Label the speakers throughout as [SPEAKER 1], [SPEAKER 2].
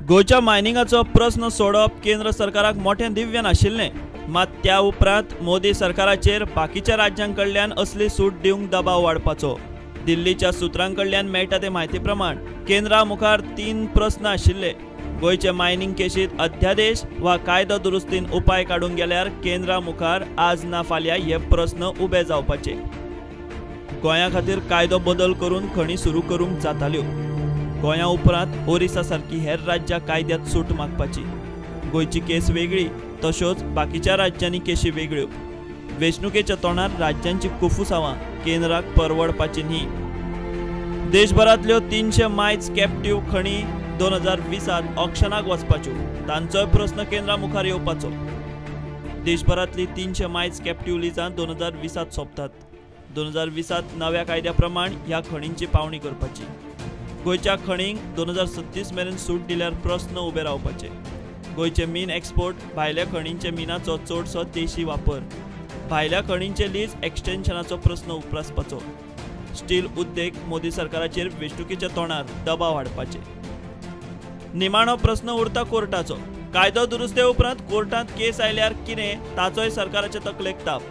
[SPEAKER 1] गोंयच्या मायनिंगाचो प्रस्न सोडप केंद्र सरकाराक मोठें दिव्य नाशिल्लें, मात त्या उपरांत मोदी सरकाराचेर बाकीच्या राज्यां कडल्यान असली सूट दिवंक दबाव वाडपाचो। दिल्लीच्या सुत्रां कडल्यान मेळटा ते म्हायती प्रमाण केंद्रा मुखार 3 प्रस्न आशिल्ले। गोंयचे मायनिंग केशीत अध्यादेश वा कायदो दुरुस्तीन उपाय काडूंक गेल्यार केंद्रा मुखार आज ना फाल्यां हे प्रस्न उबे जावपाचे। गोंया खातीर कायदो बदल करून खणी सुरू करूंक जाताल्यो। गोंया उपरांत ओरिसा सारकी हेर राज्यां कायद्यात सूट मागपाची। गोंयची केस वेगळी, तश्योच बाकीच्या राज्यांनी केशी वेगळ्यो। वेंचणुकेच्या तोंडार राज्यांची कुफुसावां केंद्राक परवडपाची न्ही। देशभरांतल्यो 300 मायज कॅप्टिव्ह खणी 2020 ऑक्शनाक वचपाच्यो, तांचोय प्रस्न केंद्रा मुखार येवपाचो। देशभरांतली 300 मायज कॅप्टिव्ह लिजां 2020 सोंपतात। 2020 नव्या कायद्या प्रमाण ह्या खणींची पावणी करपाची। गोंयच्या खणींक 2036 मेरेन सूट दिल्यार प्रस्न उबे रावपाचे। गोंयचे मीन एक्सपोर्ट, भायल्या खणींचे मिनाचो चडसो देशी वापर, भायल्या खणींचे लीज एक्सटेन्शनाचो प्रस्न उप्रासपाचो। स्टील उद्देग मोदी सरकाराचेर वेंचणुकेच्या तोंडार दबाव हाडपाचे। निमाणो प्रस्न उरता कोर्टाचो। कायदो दुरुस्ते उपरांत कोर्टांत केस आयल्यार कितें ताचोय सरकाराचे तकलेक ताप।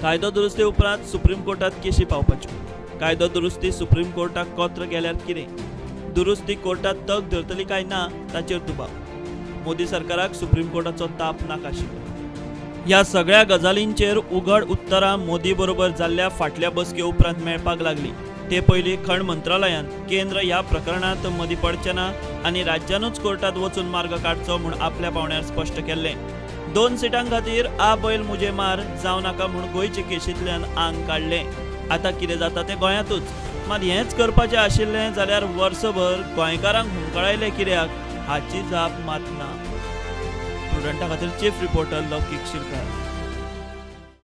[SPEAKER 1] कायदो दुरुस्ते उपरांत सुप्रीम कोर्टांत केशी पावपाच्यो। कायदो दुरुस्ती सुप्रीम कोर्टाक कोत्र गेल्यार कितें, दुरुस्ती कोर्टांत तग धरतली काय ना ताचेर दुबाव। मोदी सरकाराक सुप्रीम कोर्टाचो ताप नाका आशिल्लो। ह्या सगळ्या गजालींचेर उघड उत्तरां मोदी बरोबर जाल्ल्या फाटल्या बसके उपरांत मेळपाक लागली। ते पयलीं खण मंत्रालयान केंद्र ह्या प्रकरणांत मदीं पडचें ना आनी राज्यानूच कोर्टांत वचून मार्ग काडचो म्हूण आपल्या पावंड्यार स्पश्ट केल्लें। 2 सिटां खातीर आ बैल मुजे मार जावं नाका म्हूण गोंयचे केशींतल्यान आंग काडलें। आतां कितें जाता तें गोंयांतूच, मात हेंच करपाचें आशिल्लें जाल्यार वर्सभर गोंयकारांक हुमकळायलें कित्याक हाची जाप मात ना। प्रुडंटा खातीर चीफ रिपोर्टर लौकीक शिरकार।